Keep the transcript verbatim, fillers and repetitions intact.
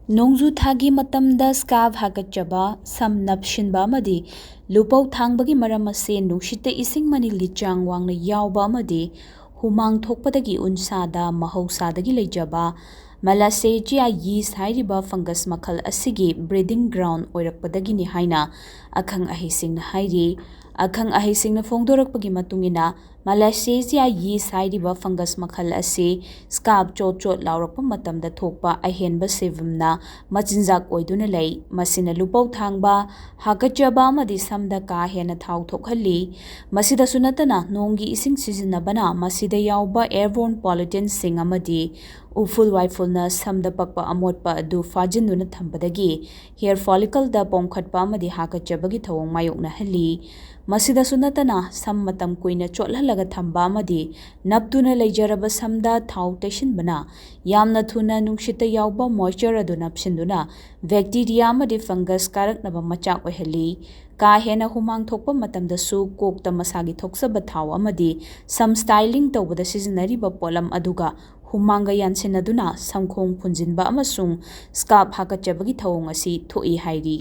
ꯅꯣꯡꯖꯨ ꯊꯥꯒꯤ ꯃꯇꯝꯗ ꯁ꯭ꯀꯥꯔꯐ ꯍꯥꯀꯠꯆꯕ, ꯁꯝ ꯅꯞꯁꯤꯟꯕ ꯑꯃꯗꯤ ꯂꯨꯄꯧ ꯊꯥꯡꯕꯒꯤ ꯃꯔꯝ ꯑꯁꯤ ꯅꯨꯡꯁꯤꯠꯇ ꯏꯁꯤꯡ ꯃꯅꯤꯜꯒꯤ ꯆꯥꯡ ꯋꯥꯡꯅ ꯌꯥꯎꯕ ꯑꯃꯗꯤ ꯍꯨꯃꯥꯡ ꯊꯣꯛꯄꯗꯒꯤ ꯎꯟꯁꯥꯗ ꯃꯍꯧꯁꯥꯗꯒꯤ ꯂꯩꯖꯕ ꯃꯦꯂꯥꯁꯦꯖꯤꯌꯥ ꯌꯤꯁ ꯍꯥꯏꯔꯤꯕ ꯐꯪꯒꯁ ꯃꯈꯜ ꯑꯁꯤꯒꯤ ꯕ꯭ꯔꯤꯗꯤꯡ ꯒ꯭ꯔꯥꯎꯟ ꯑꯣꯏꯔꯛꯄꯗꯒꯤꯅꯤ ꯍꯥꯏꯅ ꯑꯈꯪ ꯑꯍꯩꯁꯤꯡꯅ ꯍꯥꯏꯔꯤ꯫ ꯑꯈꯪ ꯑꯍꯩꯁꯤꯡꯅ ꯐꯣꯡꯗꯣꯔꯛꯄꯒꯤ ꯃꯇꯨꯡ ꯏꯟꯅ, ꯃꯦꯂꯥꯁꯦꯖꯤꯌꯥ ꯌꯤꯁ ꯍꯥꯏꯔꯤꯕ ꯐꯪꯒꯁ ꯃꯈꯜ ꯑꯁꯤ ꯁ꯭ꯀꯥꯔꯐ ꯆꯣꯠ ꯆꯣꯠ ꯂꯥꯎꯔꯛꯄ ꯃꯇꯝꯗ ꯊꯣꯛꯄ ꯑꯍꯦꯟꯕ ꯁꯦꯕꯝꯅ ꯃꯆꯤꯟꯖꯥꯛ ꯑꯣꯏꯗꯨꯅ ꯂꯩ꯫ ꯃꯁꯤꯅ ꯂꯨꯄꯧ ꯊꯥꯡꯕ, ꯍꯥꯀꯠꯆꯕ ꯑꯃꯗꯤ ꯁꯝꯗ ꯀꯥ ꯍꯦꯟꯅ ꯊꯥꯎ ꯊꯣꯛꯍꯜꯂꯤ꯫ ꯃꯁꯤꯗꯁꯨ ꯅꯠꯇꯅ, ꯅꯣꯡꯒꯤ ꯏꯁꯤꯡ ꯁꯤꯖꯤꯟꯅꯕꯅ ꯃꯁꯤꯗ ꯌꯥꯎꯕ ꯑꯦꯌꯔꯕꯣꯔꯟ ꯄꯣꯂꯨꯇꯦꯟꯁꯤꯡ ꯑꯃꯗꯤ ꯎꯐꯨꯜ ꯋꯥꯏꯐꯨꯜꯅ ꯁꯝꯗ ꯄꯛꯄ ꯑꯃꯣꯠꯄ ꯑꯗꯨ ꯐꯥꯖꯤꯟꯗꯨꯅ ꯊꯝꯕꯗꯒꯤ ꯍꯦꯌꯔ ꯐꯣꯂꯤꯀꯜꯗ ꯄꯣꯝꯈꯠꯄ ꯑꯃꯗꯤ ꯍꯥꯀꯠꯆꯕꯒꯤ ꯊꯧꯑꯣꯡ ꯃꯥꯌꯣꯛꯅꯍꯜꯂꯤ꯫ ꯃꯁꯤꯗꯁꯨ ꯅꯠꯇꯅ, ꯁꯝ ꯃꯇꯝ ꯀꯨꯏꯅ ꯆꯣꯠꯍꯜꯂꯒ ꯊꯝꯕ ꯑꯃꯗꯤ ꯅꯞꯇꯨꯅ ꯂꯩꯖꯔꯕ ꯁꯝꯗ ꯊꯥꯎ ꯇꯩꯁꯤꯟꯕꯅ ꯌꯥꯝꯅ ꯊꯨꯅ ꯅꯨꯡꯁꯤꯠꯇ ꯌꯥꯎꯕ ꯃꯣꯏꯆꯔ ꯑꯗꯨ ꯅꯞꯁꯤꯟꯗꯨꯅ ꯕꯦꯛꯇꯤꯔꯤꯌꯥ ꯑꯃꯗꯤ ꯐꯪꯒꯁ ꯀꯥꯔꯛꯅꯕ ꯃꯆꯥꯛ ꯑꯣꯏꯍꯜꯂꯤ꯫ ꯀꯥ ꯍꯦꯟꯅ ꯍꯨꯃꯥꯡ ꯊꯣꯛꯄ ꯃꯇꯝꯗꯁꯨ ꯀꯣꯛꯇ ꯃꯁꯥꯒꯤ ꯊꯣꯛꯆꯕ ꯊꯥꯎ ꯑꯃꯗꯤ ꯁꯝ ꯁ꯭ꯇꯥꯏꯂꯤꯡ ꯇꯧꯕꯗ ꯁꯤꯖꯤꯟꯅꯔꯤꯕ ꯄꯣꯠꯂꯝ ꯑꯗꯨꯒ ꯍꯨꯃꯥꯡꯒ ꯌꯥꯟꯁꯤꯟꯅꯗꯨꯅ ꯁꯝꯈꯣꯡ ꯐꯨꯟꯖꯤꯟꯕ ꯑꯃꯁꯨꯡ ꯁ꯭ꯀꯥꯔꯐ ꯍꯥꯀꯠꯆꯕꯒꯤ ꯊꯧꯑꯣꯡ ꯑꯁꯤ ꯊꯣꯛꯏ ꯍꯥꯏꯔꯤ꯫